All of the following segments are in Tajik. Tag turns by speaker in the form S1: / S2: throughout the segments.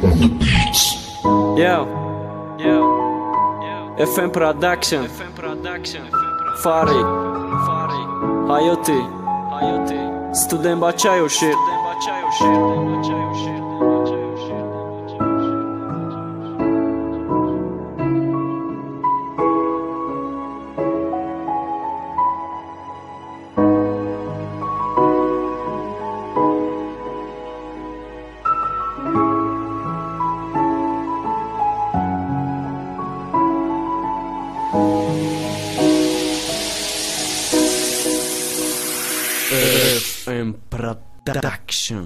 S1: On the beats.
S2: Yo, yo, FM Production, Фари, Ҳаёти, Студент бачаю шир. FM Production.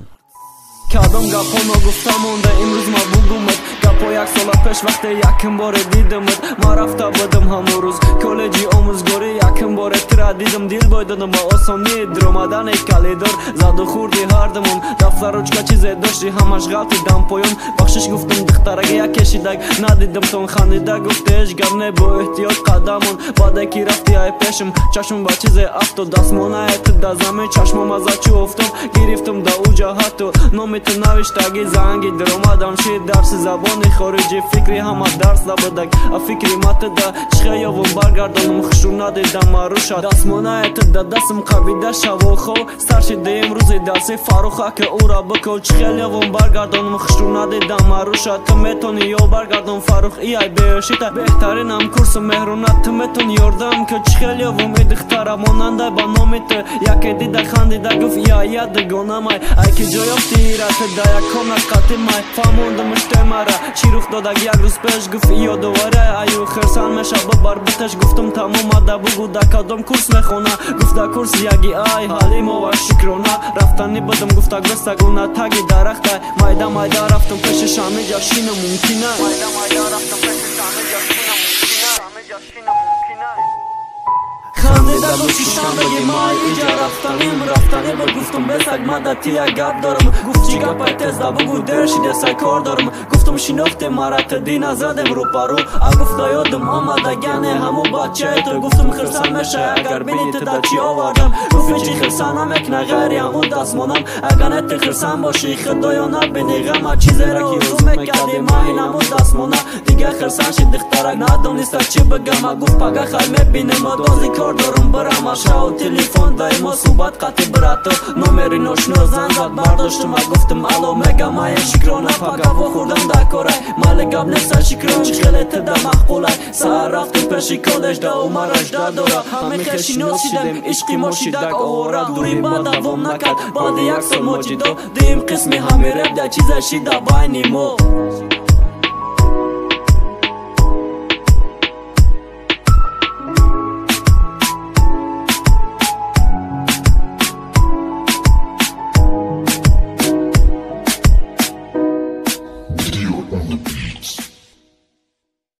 S2: Кадом гапҳо ногуфта монда имрӯз ма бугумад. Гапҳо як сола пеш вақте якм боре дидамад. Ман рафта будам ҳамон рӯз коллеҷи омӯзгорӣ, якм боре тира дидам, дил бой додам ба осонӣ. Дромадани калидор заду хурди ҳардамон, дафтар ручка чизе дошти ҳамаш ғалти дам поён. Бахшиш гуфтам духтараги як кешидак надидамтон, хандида гуфте ҳеҷ гап не, бо эҳтиёт қадамон. Баъде ки рафти ай пешам чашмам ба чизе афтод, дастмонае ту да замин чашмам аз чӯ офтоб гирифтам да ӯ ҷаҳату номи ту навиштаги занги даромадам шид дарси забони хориҷӣ. Фикри ҳама дарс набудак, а фикри ма ту да чихе ёвум баргардонам, хушу надидам маруша. Дастмонае ту да дастам қабида шавохо старши дуюм рӯзи дарси Фаррух ака ӯра биков. Чихел ёвум баргардонам, хушу надидам маруша. Ту метони ё баргардон Фаррух иай беҳушита, беҳтаринам курсу меҳрона ту метони ёрдам ки. Чихел ёвум и духтара монанда ба номи ту, яке дида хандида гуфт ия я дугонамай. Ай ки ҷо ёфти ира ту да яконаш қатимай, фаҳмондамаш темара чӣ рух додаг як рӯз пеш. Гуфт ёдоварай аю хирсан меша бибар битеш. Гуфтум тамом ада бугу да кадом курс мехона. Гуфт да курси яги ай Ҳалимова шукрона. Рафтанӣ будам гуфтак бестагуна таги дарахтай. Майда майда рафтам пеши шамиҷа шина мумкина. Хандида гуфт шиштам беги май иҷа рафтаним рафтанӣ буд. Гуфтум бесак ма да тия гап дорам. Гуфт чӣ гапай тезда бугу дер шидесай кор дорам. Гуфтум шинохтем мара ту дина задем рӯпарӯ. А гуфт да ёдам омада яне ҳамун бачаи ту. Гуфтум хирсан мешай агар бини ту да чӣ овардам. Гуфт чӣ хирсан намекна ғайри ҳамун дастмонам. Агар не ту хирсан бошӣ худоё набини ғама. Чизеро ки орзу мекардӣ ма ин ҳамун дастмона. Дигар хирсан шид духтарак надониста чӣ бигама. Гуфт пага хай мебинем дози кор дорум бирама. Шав телефон даимо суҳбат қатъи бирато. Номери ношино занг зад бардоштум а гуфтум алло мегам ай шукрона. Пага вохӯрдам дар корай майли гап неста шукрон чӣ хеле ту да маъқулай. Саҳар рафтум пеши коллеҷ да умараш да дора. Ҳамин хел шинос шидем ишқи мо шидак овора. Дури ба давом накард баъди як сол мо ҷидо. Дуюм қисми ҳамин реп да чизе шида байни мо.